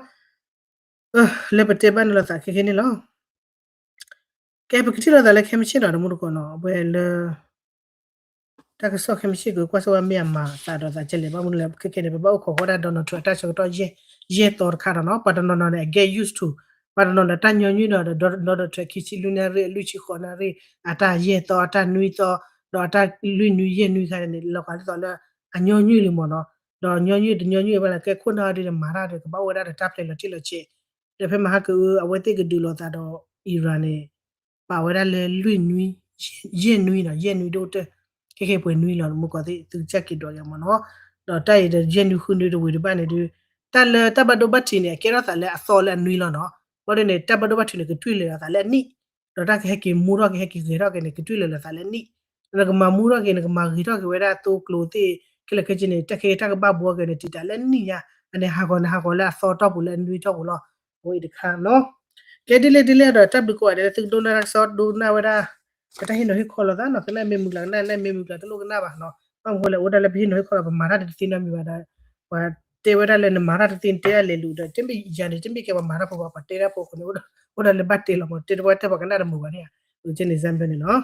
ၤ. လၢပတဲဘၣ်န့ၣ်လိာ်သးခဲက့ၤန့ၣ်လီၤ. ကဲ ပကထံၣ်လိာ်သးလၢခဲမုၢ်ဆ့ၣ်နီၤ တမူတကိးနီၤ, အဝဲလၢ တၢ်ကစီၣ်ခဲမုၢ်ဆ့ၣ် ကကွၢ်စၢ်ဝဲမ့ၢ်အမၤသးဒီးသးကဲလဲၣ်. ဘၣ်မနုၤလဲၣ် ခဲက့ၤန့ၣ် ပဘၣ်အိၣ်ခိးဃီဒၣ် Donald Trump အတၢ်ဆၢကတီၢ် ယဲၢ်သီတခါဒီးနီၤ. ပှၤတနီၤနီၤန့ၣ် အ get used to, ပှၤတနီၤနီၤ တၢ်ညီနုၢ်ဒီး Donald Trump ခံဆံလွံၢ်နၣ်ရံၣ် အလွံၢ်ဆံဃိးနၣ်ရံၣ် အတၢ်ယဲၢ်သီ အတၢ်နွံသီ ဒီးအတၢ်လွံၢ်နွံယဲၢ်နွံခါန့ၣ် လီၤဂာ်ဒ်သိးလၢ အညီနုၢ်လံမ့ၢ်နီၤ. ဒီးညီနုၢ်တညီနုၢ်ဘၣ်န့ၣ် ကဲခိၣ်နၢ်ဒ်န့ၣ် မၤတၢ်ဒီး ကဘၣ်အိၣ်ဝဲဒၣ်ဒီးတၢ်ဖျဲးလီၤတံၢ်လီၤဆဲး. ဒီးဖဲမဟါကအု အဝဲသ့ၣ်ကဒုးလိာ်သးဒီး Iran န့ၣ် ပာ်ဝဲဒၣ်လၢလွံၢ်နွံ ယဲၢ်နွံနီၤ, ယဲၢ်နွံဒိၣ်တၢၢ်, ခဲက့ၤပှဲၤနွံလီၤ မုၢ်ကီးသ့ၣ် သုကစၢ်က့ၤဒွးက့ၤမ့ၢ်နီၤ. ဒီးတၢ်အံၤဒီး ယဲၢ်နွံဃုနွံတဝံၤတဘၣ်န့ၣ်ဒုး တၢ်လၢတၢ်ဘၣ်ဒိဘၣ်ထံးန့ၣ် အကဲထီၣ်သးလၢအသီလၢအနွံလီၤနီၤ. ဘၣ်ဒ်န့ၣ် တၢ်ဘၣ်ဒိဘၣ်ထံးန့ၣ် ကတွံၢ်လဲၤလီၤသးလၢအနံၣ်, ဒီးတၢ်ကဟဲက့ၤမူထီၣ်က့ၤ ဟဲက့ၤဂဲၤထီၣ်က့ၤန့ၣ် ကတွံၢ်လဲၤလီၤသးလၢအနံၣ်. နကမၤမူထီၣ်က့ၤ နကမၤဂ့ၤထီၣ်က့ၤဝဲဒၣ်သိကျိၤသ့ၣ် ခဲလၢာ်ခဲဆ့န့ၣ် တၢ်ခဲတၢ်ကဘၣ်ဘှီက့ၤန့ၣ် တံာ်တာ်လၢအနံၣ်ညါ, အန့ၣ်ဟးဂီၤန့ၣ် ဟးဂီၤလၢအသီတီၢ်ပူၤလၢအနွံတီၢ်ပူၤလီၤ. အဝဲအံၤတခါနီၤ. ကဲဒ်လဲၣ်ဒ်လဲၣ်ဒီး တၢ်ဘျုးကိးဂၤဒဲးလၢသုကဒိကနၣ်တၢ်ကစီၣ် ဒိကနၣ်ဝဲဒၣ် ပတၢ်ဟ့ၣ်နီၤဟ့ၣ်ခီလိာ်သးနီၤ, ကနၣ်မ့ၢ်မုာ်ကျါကနၣ် နမ့ၢ်မုာ်ကျါတလိၣ်ကနၣ်ဘၣ်နီၤ. ဘၣ်မနုၤဃိလဲၣ် အိၣ်ဒၣ်လၢပဟ့ၣ်နီၤဟ့ၣ်ခီဒီး ပမၤတၢ်တသ့နီတမံၤဘၣ်ဒီး ပှၤတဲဝဲဒၣ်လၢနမၤတၢ်တသ့ နတဲဒၣ်လဲၤလူၤဒီး တမ့ၢ်ယၤန့ၣ် တမ့ၢ်ကဲပှၤမၤတၢ်ဖိဘၣ် ပှၤတဲတၢ်ဖိအဃိန့ၣ် အိၣ်ဒၣ်လၢဘၣ်တဲလီၤမး တဲတပှၢ်တဲပှၤကနၣ်တမုာ်ဘၣ်န့ၣ်ဧါ. အကဲန့ၣ် example န့ၣ်နီၤ.